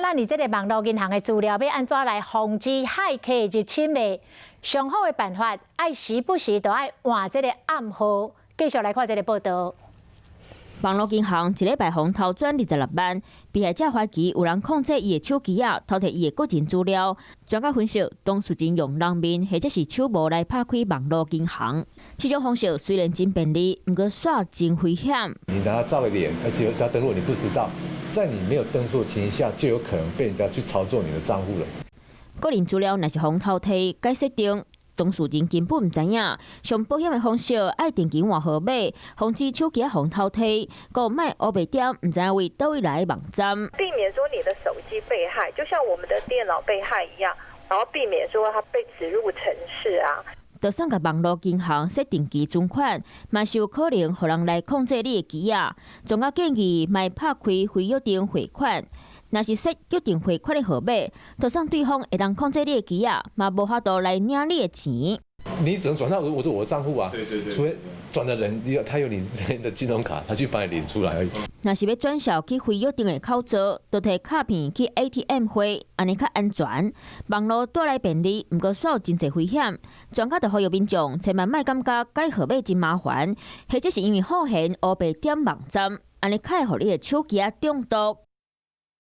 咱佇這个網路銀行的資料欲按怎來防止駭客入侵呢？上好的辦法，愛時不時都愛換這个暗號。繼續來看這个報道。網路銀行一禮拜予偷轉26萬，被害者懷疑有人控制伊的手機仔，偷提伊的個人資料。專家分析，當事人用人面或者是手模來拍開網路銀行，這種方式雖然真便利，毋過煞真危險。你拿他照個臉，而且他登錄你不知道，在你沒有登錄的情形下，就有可能被人家去操作你的賬戶了。個人資料若是予偷提，改設定，當事人根本毋知影。上保險的方式，愛定期換號碼，防止手機予偷提，閣莫烏白點，毋知影佇佗位來的網站。避免說你的手機被駭，就像我們的電腦被駭一樣，然後避免說它被植入程式啊。就算共網路銀行設定期存款，嘛是有可能予人來控制你的機仔。專家建議，莫拍開非約定匯款。若是設約定匯款的號碼，就算對方會當控制你的機仔，嘛無法度來領你的錢。你只能轉到我的賬戶啊，除非轉的人，他有你的金融卡，他去幫你領出來而已。若是欲轉數去非約定的口座，就提卡片去 ATM 匯，按呢較安全。網路帶來便利，毋過煞有真濟危險。專家就呼籲民眾千萬莫感覺改號碼真麻煩，或者是因為好閒烏白點網站，按呢較會予你的手機仔中毒。